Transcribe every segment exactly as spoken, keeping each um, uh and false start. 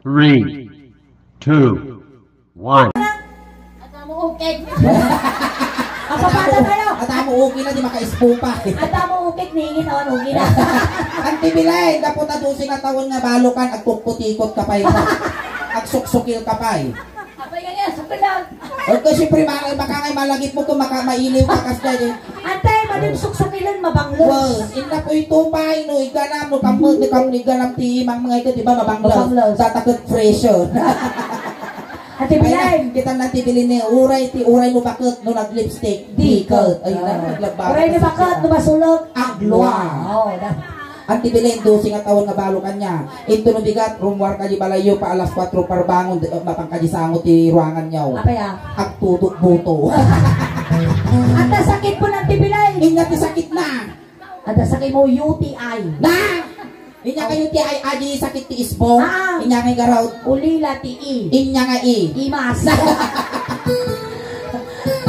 Three, two, one. Ata mo ukit. Ang papata tayo. Ata mo ukit na, di makaispo pa. Ata mo ukit, niingin, oh, ukit na. Auntie Belen, gapu ta dose nga taon nga balokan, agkukkutikot ka pay. Agsuksukil ka pay. Apay nga yan, sukilan. Okay, siyempre, ma-, baka nga malagip mo kung maka-, mailiw ka, kas dyan, eh. Antay, madim suksukilan, mabanglos. Well, inna po ito pa, ino, iganam, no, kamot, no, kam-, iganam, ti, mang, mga ito, di ba, mabanglos? Mabanglos. Sa takot, fresher. Ate Bilay. Ay, na, kita na, Ate Bilay, ni, uray, ti, uray, no, bakit, no, nag-lipstick. Di ka. Ay, na, ah, naglaba Uray ka ni sa bakat, sika. Numasulok, aglua. Aglua. Oh, da- Auntie Belen, dose nga taon nga balokan niya. Intono bigat, rummuar ka di balayyo pa alas kuatro parbangon, di, mapang ka di sango ti ruangan niya, oh. Apay, ah? Agtudok buto. Ata sakit po ng Ate Belen. Inna ti sakit na. Ata sakit mo, U T I. Na! Inya kayo ti ay adi sakit ti isbo. Ah. Inya kay garot. Ulila ti i. Inya nga i. Imas.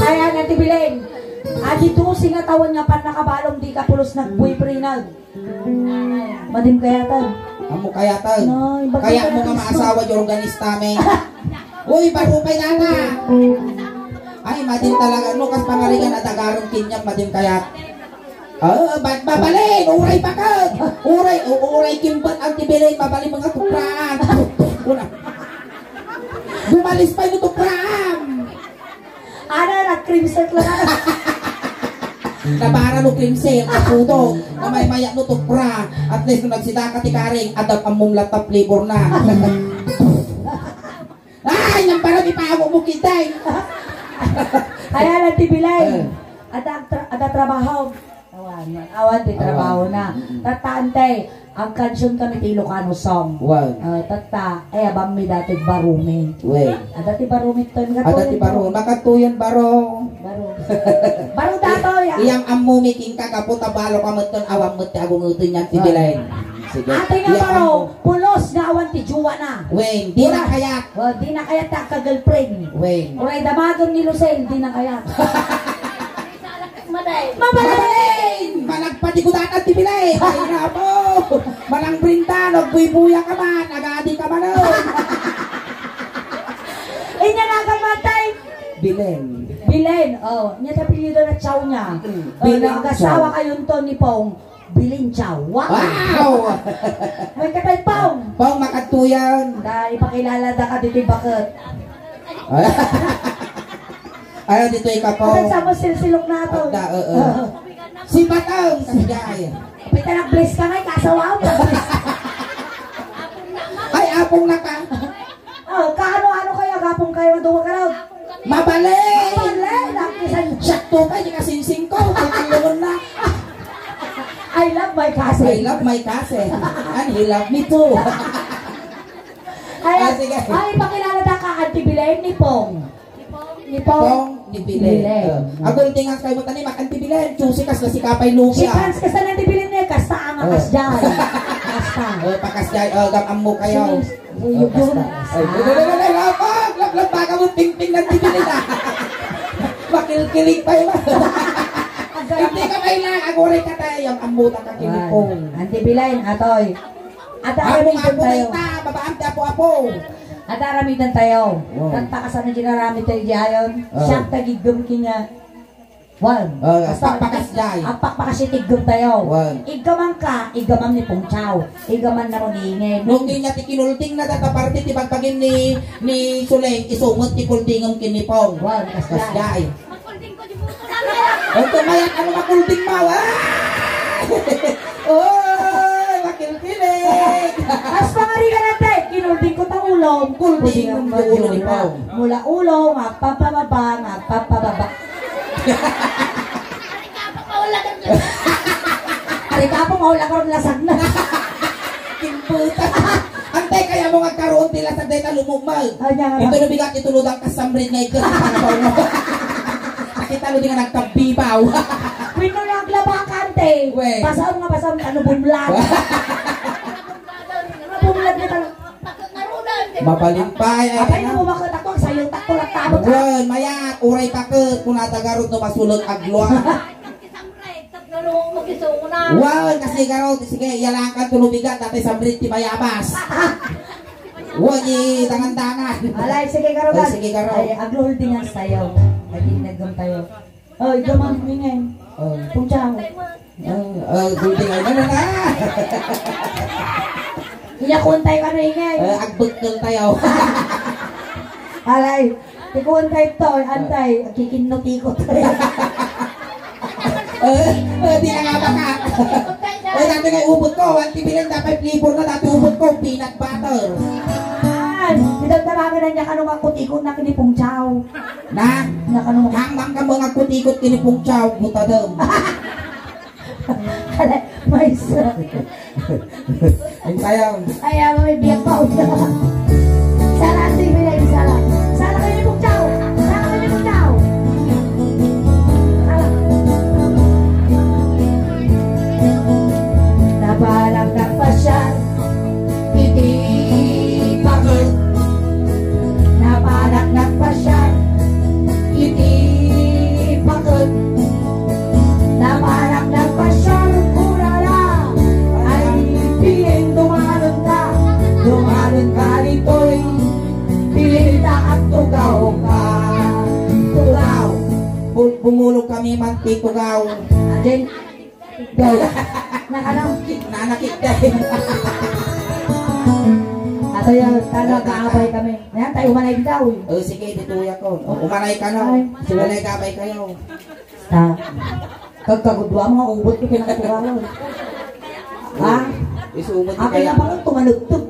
Ayan, Ate Belen. Adi dose nga taon nga pan nakabalong di ka pulos nagboyfriend. Madim kayatan. Amo kayatan. Nay, bakit Kaya ka mo nga nag-isbo? Maasawa di organista, men. Uy, baro pay dana. Ay, madim talaga. No, kas pangarigan at agarong kinyap, madim kayat. Ah, ba-, mabalin, uray bakit? Uray, u-, uray kimbat ang tibilin, mabalin mga tupraan. Una. Gumalis pa yung tupraan. Ana, nag-cream set lang. Nabara no cream set, naputo. Namay-maya no tupra. At least, no nagsita ka ti karing, adap ang mumlat na flavor na. Ay, nang parang ipaamo mo kita eh. Kaya lang ti Bilay. Eh. Ada, tra-, ada trabaho. Awan, awan ti trabaho na. Mm-mm. Tatta, antay, ang kansion kami ti Ilocano song. Wow. Ah, tatta, ay, abang mi dati barumi. Wey. Ada ti barumi ton nga Ada ti ton, baro. no? Makatuyan baro. Baro. Baro datoy, ah. Iyang ammo mi king kagapo, tabalo ka met ton, awan met ti agungutun yan ti Wow. Bilay. Sige. Ate nga Iyang baro, ammo. Pulos nga awan ti juwa na. Wen, di Pulos. na kayat. Oh, di na kayat ta ka-girlfriend. Wen. Uray damagen ni Lucille, di na kayat. Mabalin! Mabalin! Managpatigudatan ti Bilay. Ay, napo. Manang Brenda, nagbuybuya ka man, agadi ka man, oh. Inya nagan matay. Bilen. Bilen, oh. Nya ta apelyido na Chow niya. Mm. Oh, Bilen nagasawa Chow. Kayo to ni Pong. Bilen Chow. Wow! Wow! May katay, Pong. Pong, makadtuyan. Da, ipakilala da ka dito'y baket. Ay, dito ikaw po. Ay, sa mo silsilok na to. Pagda, oo. Oo. Si Batang, kasi gaya. Pita nag-bless ka nga, ikasawa mo, nag-bless. Ay, apong na ka. Oh, kaano-ano kayo, agapong kayo, duwa ka raw. Mabali! Mabali! Nagkisan. Siya to ka, di ka sinsing ko. Pagkalungan na. I love my cousin. I love my cousin. And he love me too. Ay, Ah, sige. Ay, pakilala ta ka, Auntie Belen ni Pong. Ni Pong. Pong ni Bilen. Bilen. Uh, agul tingas kayo mo tani, mak-, Auntie Belen. Juicy kas na si Kapay Lucia. Si Franz kas na Auntie Belen niya, kasta ang Oh. Kasjay. Kasta. Oh, pakasjay. Oh, gam-, ammo kayo. Sige, sige, Oh, yun. Kasta. Ay, Ah. Lap, lap, lap, baga mo pingping ng Auntie Belen, ah. Makilkilig pa yun. Ang sarap. Hindi ka kailangan. Aguray ka tayo. Ang ambo ta ka Ay, kinipong. Auntie Belen, atoy. Ada Apo, aramiden apo, tayo. Ita, babaam ti apo-apo. Ada aramiden tayo. Wow. Kanta ka sa na ginaramid tayo di ayon. Oh. Siya tagiggum kinya. Wow. Oh, Basta, pakpakas jay. Ang pakpakas yung tiggum tayo. Wow. Igaman ka, igaman ni Pungchaw. Igaman na ron iingin. Nung di niya ti kinulding na data parte ti bagpagin ni, ni Suleng, isungot ti kuldingem kinipong. Wow, Kas kas jay. jay. Makulding ko di buto namin. Ang kumayat, ano makulding mo, ah? Oy, makilkilig. As pangarigan natin, kinulding ko ta ulo. Kulding Kulding ang ang ulo ni ulo. Pao. Mula ulo, magpapababa, magpapababa. Ari ka po, maulagan ka. Ari ka po, maulagan lasag na. Kimputa. Antay kaya mo nga karoon ti lasag dahil talumugmal. Anya nga. Ito na bigat, itulod ang kasamrid nga ikot. Nakita lo di nga nagkabibaw. Wino na ang labakante. We. Pasaon nga pasaon, ano, bumlag. Bumlag na talaga. Mabalin pa, ay, ay, Apay, ano? Ano mo bakit ako? Ang sayo, takto, lang tabot, ha? Well, mayat, uray pakit, kung natagarot no masulot, agluwa. Wow, kasi garo, sige, yalakan to lumigat, dati samrit ti bayabas. Wa, di dangan-dangan. Alay, sige, karugan. Ay, sige, karugan. Ay, agluhol din nga sayo. Ay, di nagam tayo. Oh, igam ang ingay. Oh. Pungchaw. Oh, oh, guldi nga na na. Inya kuwan tayo kano ingay. Eh, agbekkel tayo. Alay, tikuan kayo to, antay, agkikinno-tikot. Eh, eh, di na nga baka. Eh, dati nga ubot ko, ang tibilan dapat flavor na, dati ubot ko, peanut butter. Ah, pinagdamagan na niya kano nga kutikot na kinipungchaw. Na? Na kano nga. Hanggang ka mga kutikot kinipungchaw, butadam. Kala, mais. Ang sayang. Ay, ah, may biyak pa. Sara, sige, bilay, sara. Sara kayo ni Pugtaw. Sara kayo ni Pugtaw. Sara. Napalag nagpasyal iti paket. Napalag nagpasyal iti paket. Napalag nagpasyal kurala. Ay, piling dumalon ka, dumalon ka ditoy. Piling ta at tugaw ka, tugaw. Bu-, bumulog kami man ti tugaw. Aden. Daw. Nakalaw. Nanakit ka. Ato yan, talaga, abay kami. Yan, tayo umanay daw. O, sige, dituya ko. O, umanay ka na. Ay. Sige. Umanay ka, abay kayo. Ta. Kagkagudwa, mga ubot ko pinakaturawan. Ha? Isubo ti Akin kaya. Na pang tumalugtog.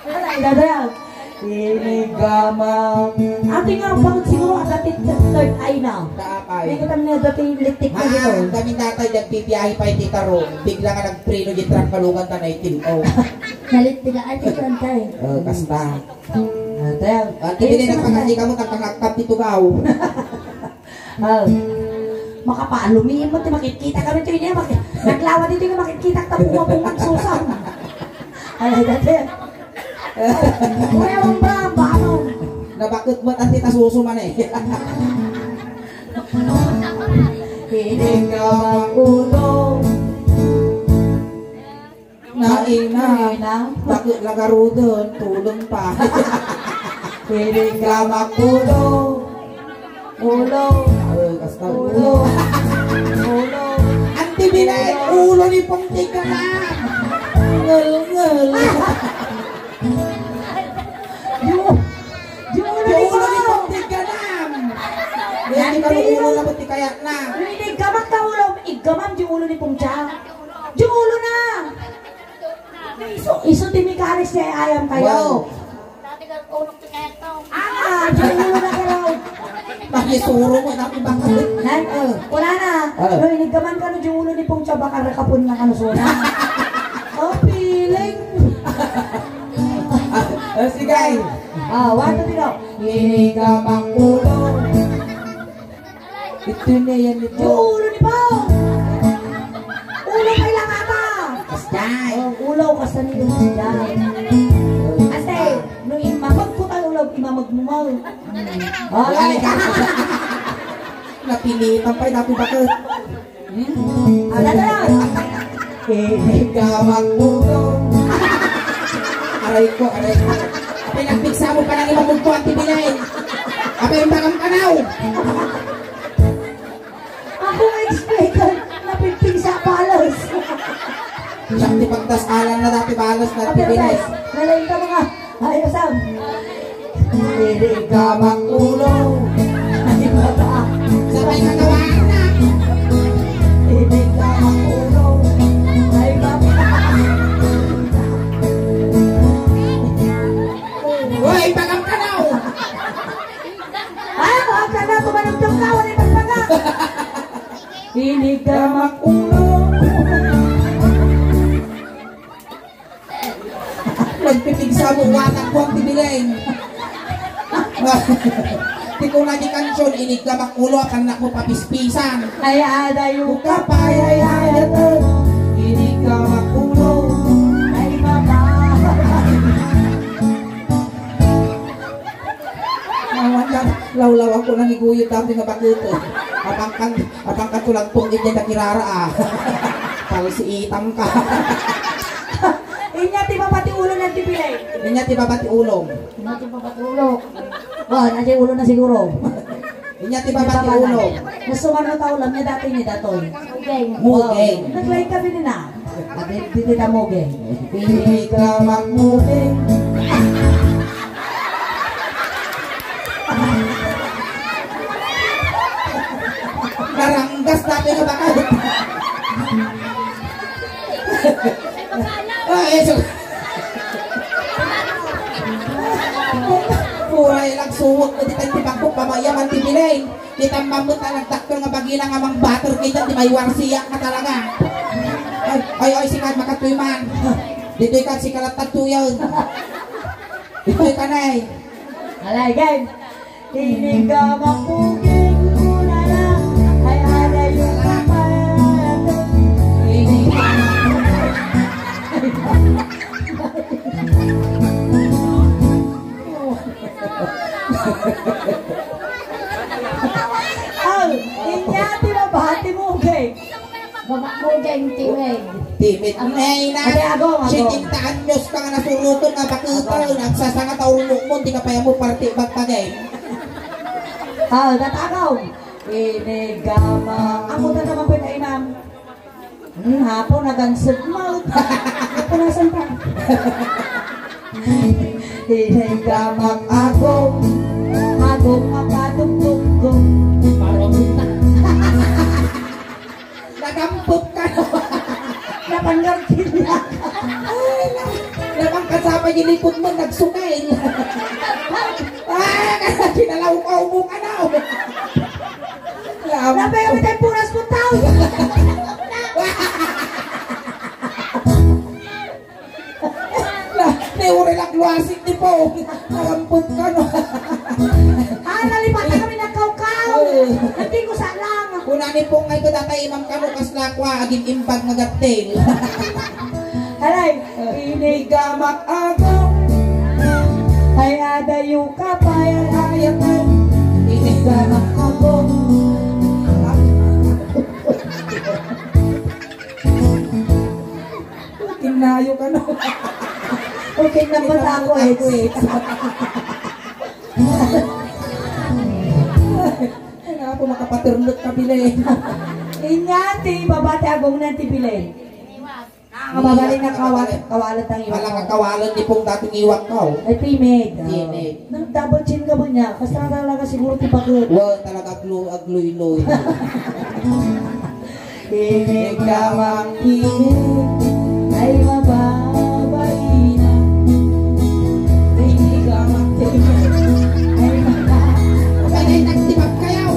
Ay, dada. Inigamang. Ate nga, bakit siguro ang dati third eye na? Kaapay. May kitang na dati yung litik na Ah, dito. Kami tatay nagbibiyahe pa iti taro. Bigla nga nagpreno di truck kalungan ta na itin. Oh. Nalitik ka, ay, ito ang tayo. Oh, kasta. Ate, Ate, bigay ng pagkaji ka mo, tagkangakap dito ka, oh. Ah, makapalumi mo, ti makitkita kami, ti niya, maki-, naglawa dito yung makitkita, ta bunga-bunga ang susa. Ay, ay, dati. Kuya, ang ba, ang ba, ano? Nabakit mo, tati, ta suso man eh. Hindi ka makulong. Naina, Naina. Bakit lagaruden, tulong pa. Pwede ka makulo. Ulo. Ay, basta Ulo. Ulo. Ang tibinay, ulo ni Pong Tigana. Ngel, ngel. Di ulo ni Pong Tigana. Yan, di ka ulo na, buti kaya na. Hindi, gamat ka ulo, igaman di ulo ni Pong Tigana. Di ulo na. Isu, isu ti mikaris ti ayam kayo. Wow. Ah, di ulo na kayo. Bakit suro mo na ibang Nan, oh, wala na. Ah. No, inigaman ka no, di ulo ni Pong Chaba, karakapon na kano sona. Oh, feeling. Ah, sige. Ah, one, two, three, go. Inigaman ulo. Ito na yan ito. Yung ulo ni Pao. Ulo pa lang ata. Kasjay. Oh, ulo, kasta ni Dong Kasjay. Ate, no imamag ko tayo ulo, imamag mo mo. Oh, Wala ka. Napilitan pa yung dati bakit. Hmm? Ano na? Ikaw ang ulo. Aray ko, aray ko. Apay, nagpiksa mo pa ng imamag ko, Auntie Belen. Apay, yung bakang kanaw. Ako nga expected na pigpigsa balos. Siya ti pagdasalan na dati balos na Ate pipinay. Bes, nalain ka mga ayos, Sam. Hindi ka makulong. Ay, baba. Sabay ka gawa na. Hindi ka makulong. Ay, baba. Uy, bagam ka na, oh. Ay, huwag ka na, tumanugtog ka, wala yung pagpaga. Inig ka makulo. Nagpipigsa mo, watak ko ang tibiling. Ti kuna di kansion, inig ka makulo, akan na ko papispisan. Ay, adayo ka, payayayatan. Inig ka makulo. Ay, baba. Awan ka, lawlaw ako nang iguyod dati nga bakuto. Apang kan, apang kan tulagpong din niya nakirara, ah. Talsiitang ka. Inya ti baba ti ulo na ti bilay. Inya ti baba ti ulo. Inya ti baba ti ulo. Wa, na ti ulo na siguro. Inya ti baba ti ulo. Nasuman mo tao lang niya dati ni datoy. Mugeng. Mugeng. Naglain kami ni na. Adi, di kita mugeng. Hindi ka magmugeng. Naranggas dati nga bakal. Ay, so, pura ilang suwak na di tayo tipagpok, pamayaman ti bilay. Kita mamut na nagdakkel nga bagina nga mang butter kay dyan, di may warsiyak na talaga. Ay, ay, ay, sikat makatuy man. Ditoy ka, sikalat tagtuyan. Ditoy ka na eh. Alay, guys. Iniga mapuging kunana, ay adayo ka payag. Iniga Aw, inya ti baba ti mugeng. Baba mugeng, timid. Timid. Nay na. Ate, agong, agong. Setenta anyos ka nga nasuroton, napakitan, nagsasanga ta urmukmon, di ka pa mo parte bagpagay. Aw, tatagaw. Inigama. Amo na naman po na, ma'am. Hmm, hapon, nagansag mo. Hapon, nasan ka? Inigama, agong. Agong, mapadugdugdog. Parang Nagampot ka. Napanggarkil niya. Ay, na-, napangkasapay yung likod mo, nagsukay. Ah, kinalaw ka, ubo ka na. Lam- Napay kami tayo punas mo tao. Na, ni uri lang luasik ni Pong. Narampot ka, no? Ah, nalipatan kami nagkawkaw. Ay. Hindi ko salang. Kuna ni Pong ay ko data imam ka, no, kasla kwa, agim imbag nga gattel. Alay, inigamak ako. Ay, adayo ka pa, ay, ay, ay. Inigamak ako. Kinayo ka, no? Okay, nabasa ako, eh. Ako, eh. Ay, nga ako, makapaturlot ka, bile. Inya, ti baba ti agong na ti bile. Ah, mabalik na kawal-, kawalat ang iwak. Wala ka kawalat, di pong dating iwak ka, oh. Ay, timid. Oh. Timid. Nag-double chin ka ba niya? Kasi talaga siguro ti bakit. Well, talaga aglu-, agluy-luy. Inig ka mang inig ay mababaina. Inig ka mang inig ay mababaina. Ay, nagtibak kayo.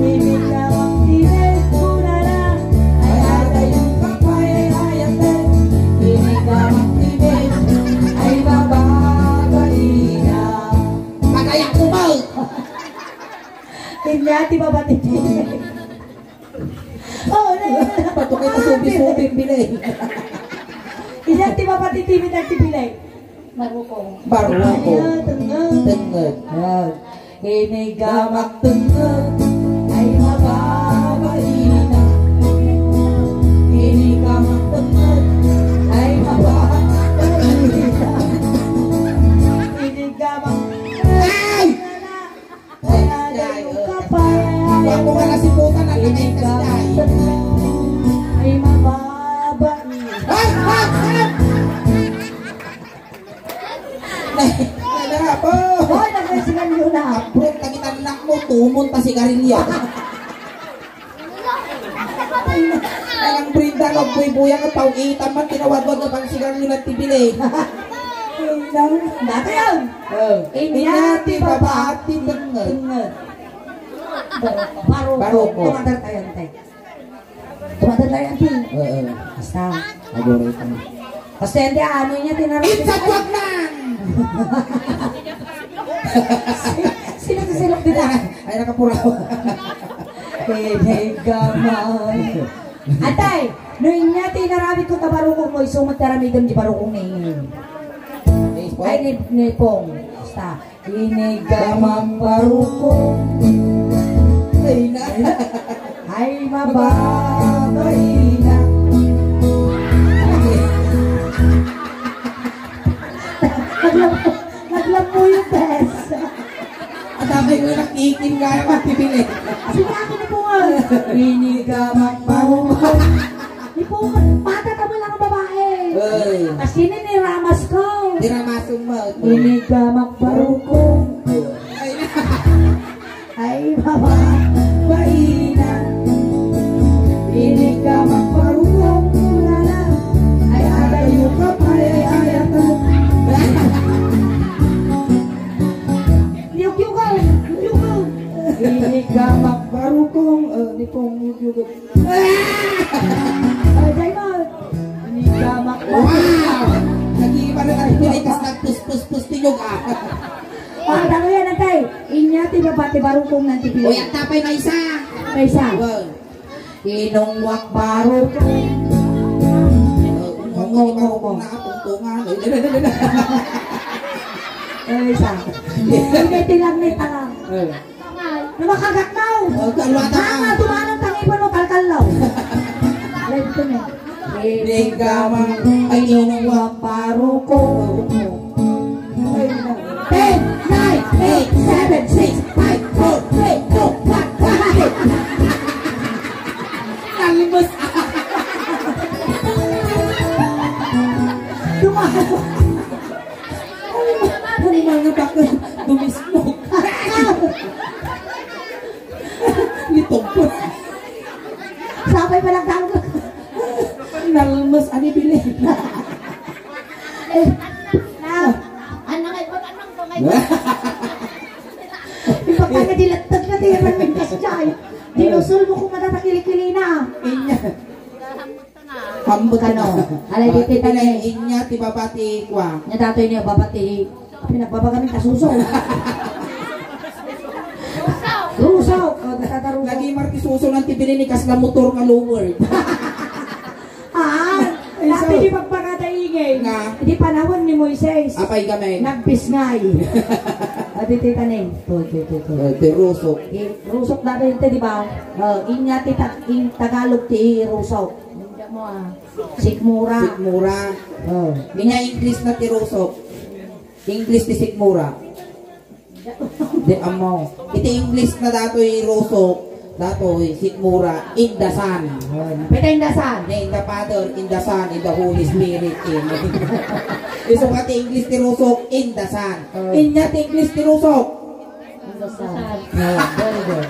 Inig ka mang inig, kunana, ay adayo ka pa, ay ayate. Inig ka mang inig ay mababaina. Pagayak mo, Mal! Inya ti babati. Oh, na, na, na. Patukay na subi-subi, bile. Inya ti babati, timid ti bile. Barukong. Barukong. Ay, ah, tengnged. Tengnged. Ah. Inigamak tengnged ay mababaina. Inigamak tengnged ay mababaina. Inigamak. Ay! Ay, ay, ay, oh. Ako nga nasiputan ang inay kasday. Ay, mababa. Ay, ay, ay! Nagarapo! Hoy, nagkasigan yun na. Aprot, kagitan na mo, tumon ta sigarilyo. Ay, ang Brenda, nagbuy-buya nga, paugitan man, tinawadwad na pang sigarilyo na tibili. Dati yan. Oh. Inya ti baba ti tengnged. Tengnged. Baro-, baro-, Baroko. Tumatar tayo, ante. Tumatar tayo, ante. Oo. Basta. Aguray ka na. Basta, ante, ano niya, tinarap. It's a good man! Si-, sino to, sino to? Ay, nakapuraw. Pinigaman. Atay, no inya ti inaramid ko ta barukong mo, isu met ti aramidem ti barukong ni. Ni Pong? Ay, ni, ni Pong. Basta, inigaman barukong. Ay, na. Ay, mababaina. Nakikin nga naman, bibili. Sige, akin ni Pungal. Inigamak parukong. Ni Pungal, bata ka mo lang babae. Ay. Kasi ni, ni Ramas ko. Ni Ramas mo. Inigamak parukong. Ay. Ay, baba. Baina. Inigamak parukong. Ay, ay, ay, ay, ay, ay, ay, ay. Yugyugaw! Yugyugaw! Inigamak parukong, eh, ni Pong yugyugaw. Ah! Ay, Diamond! Inigamak parukong. Wow! Nag-iiba na tayo, ay, kas nagpuspus-pus ti yuga. Ah, damo yan, antay. Inya ti baba ti barukong nan ti Uy, pili. Ang tapay na isa. May isa. Wow. Inungwak barukong. Inungwak barukong na apungtungan. Ay, dali, dali, dali. Ay, isa. Hindi, tilang ni talang. Eh. Na makagat daw. Oh, kalwata ka. Mama, tumanong tangipan mo, kalkal daw. Ay, ito na. Hindi ka mang inungwak barukong. Ten, nine, eight, seven, six, five, four, three, two, one, one. Nalimus. Dumago. Ang mga bakla, dumismog. Nitungkot. Sabay pa lang tawag. Nalmas, ani bilin. Eh, na, ano nga, ba't anong to ngayon? Yung pagkakadilatag na tiyan ng kasjay. Dinusol mo kung matatakilikili na. Inya. Hambut kano. Alay, di kita ni. Inya, ti baba ti kwa. Nya datoy ni baba ti. Pinagbabaga mi kasuso. Ruso. O, kasata ruso. Lagi marti suso nan ti bilin ni kasla motor nga lower. Ah, ay, dati so, di pagpakadaingay. Nga? Di panahon ni Moises. Apay kami? Nagpisngay. O, di tita ni. To, to, to, to. Eh, ti rusok. Di, rusok dati ito, di ba? O, inya ti ta-, in Tagalog ti rusok. Hindi mo, ah. Sikmura. Sikmura. O. Inya English na ti rusok. English ti sikmura. Di ammo. Iti English na datoy rusok, datoy sikmura, in the Son. Pwede in the Son. In the Father, in the Son, in the Holy Spirit. Amen. Isu nga ti English ti rusok, in the Son. Oh. Inya ti English ti rusok. In the Son. Oh, very good.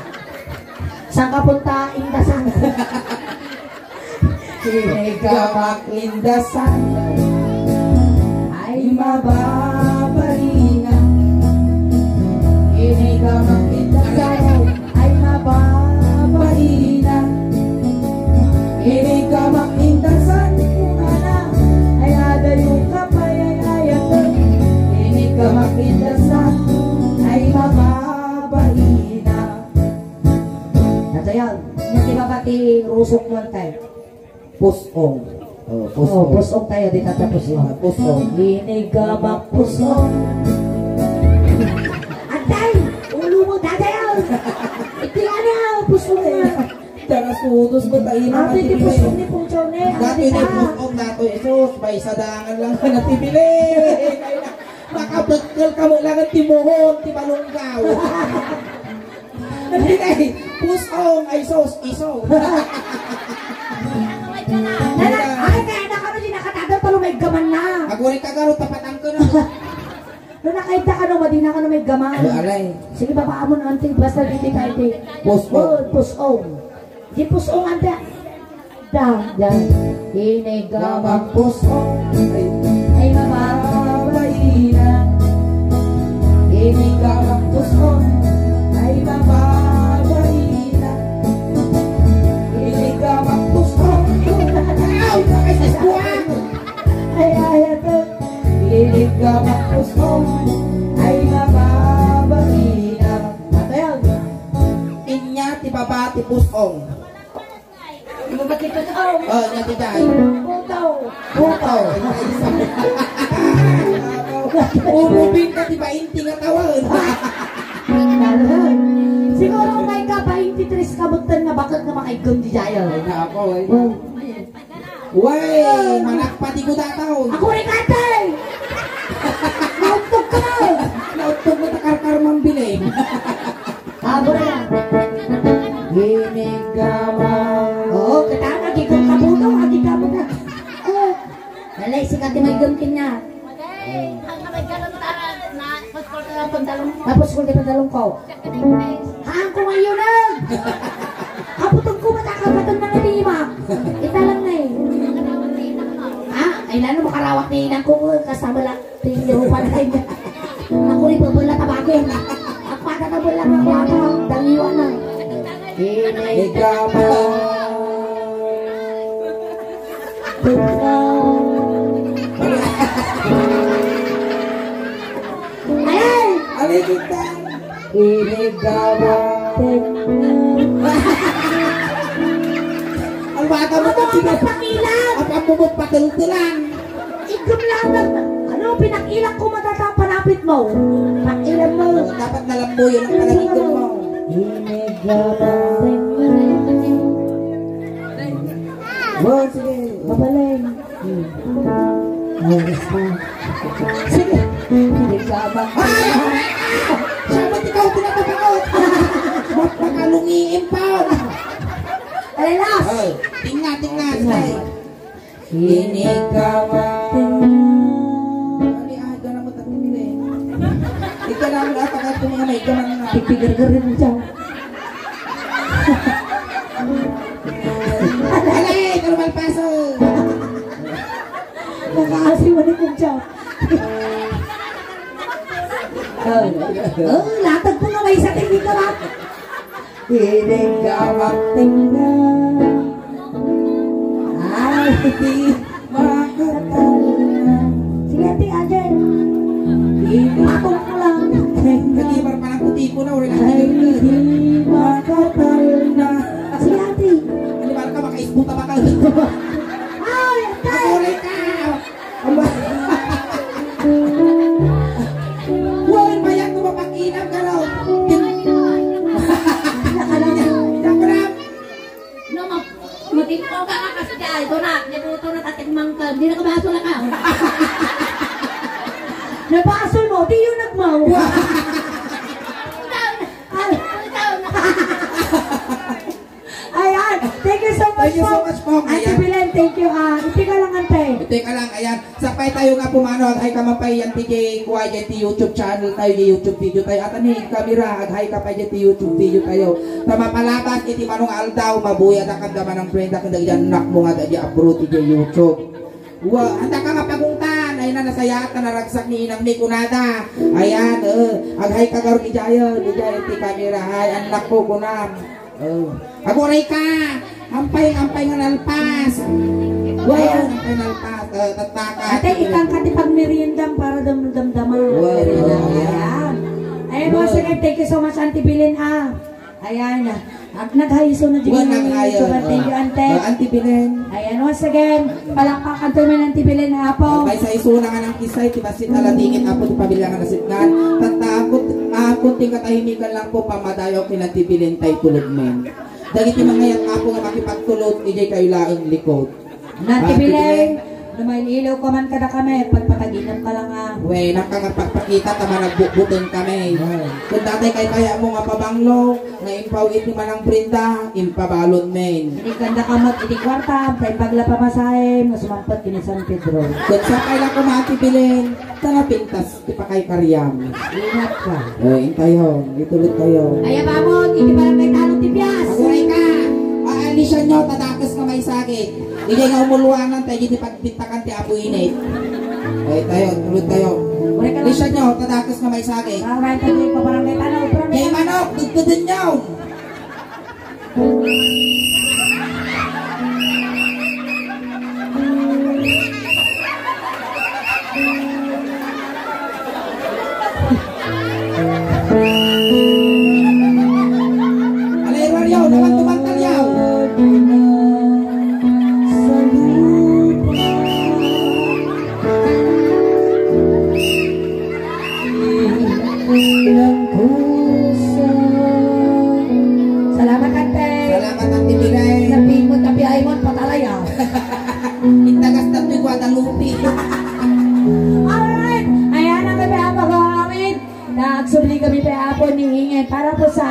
Saan ka punta? In the Son. Inigamak in the Son ay mababaina. Inigamak in the Son ay mababaina. Inigamak in the Son, kunana, ay adayo ka pay ay ayat. Inigamak in the Son ay mababaina. Datayan, iti baba ti rusok mo, antay. Pusong. Oh, pusong. Oh, pusong tayo, di tata pusong. Ah, pusong. Inigamak pusong. Antay, ulo mo, datayan. Iti ano, pusong na. Tara, sudos ba tayo na Ate, ti matibili? Pusong ni Pungchone, Dati ate ni ta. Pusong nato, Jesus, may sadangan lang na natibili. Makabekkel ka mo lang ang timuhon, ti balunggaw. Hindi kay, pusong, ay sos, iso. Nana, ay, kaya na kami, di nakatadal, pero may gaman na. Aguri ka, garo, tapatan ko na. No, nakaibda ka, no, madi na ka, no, may gaman. Ay, alay. Sige, babaan mo na, ante, basta di tayo, di. Pusong. Oh, pusong. Di pusong, ante. Da, da. Inigamak pusong. Ay, mababaina. Inigamak pusong. Ay, mababaina. Inigamak pusong. Ay, ay, ay, ito. Inigamak pusong. Ay, mababaina. Ato yan. Inya ti baba ti pusong. Ano ba ti pusong? Oh, inya ti jay. Puto. Puto. Umubing ka ti bainti nga tawen. Siguro may ka bainti tres ka button nga bakit nga makaigom di jay, oh. Ay, nako, eh. Oh. Way, manakpati ko dataw. Ako rin, ate! Nautog ka! Nautog mo ta karkar mambiling. Abra. Inigama. Oo, kita nga, agigam ka puno, agigam ka. Oh. Dali, sikat ti maigam kanya. Tapos ko di pantalon ko. Haan ko ngayon na. Kaputog ko, matakapatong mga lima. Ita lang na eh. Ha? Ay, lalo makarawak ni inang ko, kasama lang. Tingin mo pa na rin. Ako rin, babala tabakin. Ang pata na bala ng bata. Dangiwan na. Ikaw pa. Ay! Ano yung kita? Inigawa. Ang bata mo Ano to, ang sino? Pakilan? Ang pamumot patultulan. Igom lang na. Ano, pinakilak ko matata, panapit mo. Pakilan mo. Dapat nalambuyan ang pananigom mo. Inigawa. Oh, sige. Mabalay. Hmm. Ayos na. Sige. Hindi ka ba? Ay! Siya ba't ikaw pinapapakot? Ba't makalungiin pa? Alas! Ay, tingnan, tingnan, tingnan. Hindi ka ba? Ano yung ahad na mo tapos nila eh? Ikaw lang ang apakat kung mga may gaman na. Pipigar-gar rin mo dyan. Alay! Normal paso! Nakaasi mo ni Kuya. Oh, oh, latag ko nga may sa teknika ba? Hindi ka magtingga. Ay, di makatalna. Sige, ate, ate. Ipatong ko lang. Hindi, para parang puti ko na, wala na. Ay, di makatalna. Sige, ate. Ano ba ka, makaisbuta ba ka? Ay, ate. Ako ulit ka. Aba. Uy, mayat mo mapakinam ka raw. Alam mo, no, ma-, matimpo ka nga kasi di ay, ito na, nibuto na tatikmang ka, di na kabaso na ka. Nabasol mo, di yun nagmaw. Ikaw na, ikaw na. Ayan. Thank you so much Thank you so po. Much po. Auntie Ayan. Belen, thank you. Ah, iti ka lang, ante. Ito ka lang, ayan. Sapay tayo nga pumano, aghay ka man pay yan, ti J Y, ti YouTube channel tayo, ti YouTube video tayo. At ani, kamera, aghay ka pa dyan, ti YouTube video tayo. Ta mapalabas, iti manong aldaw, mabuya da kadda manang friend, da kadda dyan, anak mo nga da dyan, abroad, ti dyan YouTube. Wa, anta ka nga pagungtan, ay na nasaya ka naragsak ni inang ni kunada. Ayan, eh, aghay ka garo ni Jayo, ni Jayo, ti kamera, ay, anak ko, kunam. Oh. Aguray ka! Ampay, ampay nga nalpas! Wow, ampay nalpas. Eh, tattaka. Ate, ikang ka ti pagmeriendam para damdamdama. Wow, wow, Ayan. Ayan, Wow. once again, thank you so much, Auntie Belen, ah. Ayan, ah. At naghayiso na Wow, dyan. naghayiso. Thank you, Ante. Ah, Auntie Belen. Ayan, once again, palakpakan tayo man, Auntie Belen, ha, po. May sa isuna nga ng kisay, ti Sita, ladingit, Apo, ti pamilya nga nasitngan. Tatta, kun-, ah, kunting katahimikan lang po, pamadayaw ken Auntie Belen tay tulod men. Dagiti mangayat, Apo, nga makipagtulod, idiay kayo laeng likod. Auntie Belen, no maililaw ka man kada kami, pagpataginam ka lang, ah. Wen, naka nga pagpakita, ta managbutbuteng kami. Ay. Kun datay kay kaya mo nga pabanglo, nga impaw iti manang Brenda, impabalon men. Iti kanda ka met iti kuarta, ta imbag la pamasahem, nga sumampet ken San Pedro. Ket sapay la koma, Auntie Belen, ta napintas ti pakaykariam. Ingat ka. Eh, intayo, itulod tayo. Ay, abamon, iti barangay Talo ti Pias. Aguray ka. Ah, alisan nyo, tadakes nga maisagit. Idiay nga umuluanan, tayo di pag Bitakan ti Apo Init. Ay, tayo, tulod tayo. Uray ka lang. Lisa nyo, tadakes nga may sagi. Uray, tayo, pabarangay tayo, uray. Kay manok, dududun nyo. Alay, Mario, naman tumangkal yaw. Salamat, Ante. Salamat, Ante.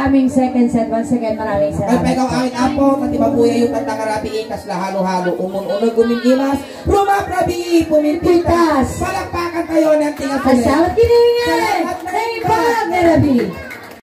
Maraming second set. Once again, maraming salamat. Kalpay kaw amin, Apo, pati mabuya yung tanda nga rabii, kasla halo-halo, umun-uneg, umingimas, rumaprabii, pumimpitas. Pitas. Palakpakan tayo ng tingnan. Asamat kiningan. Salamat, Nay Bag na rabii.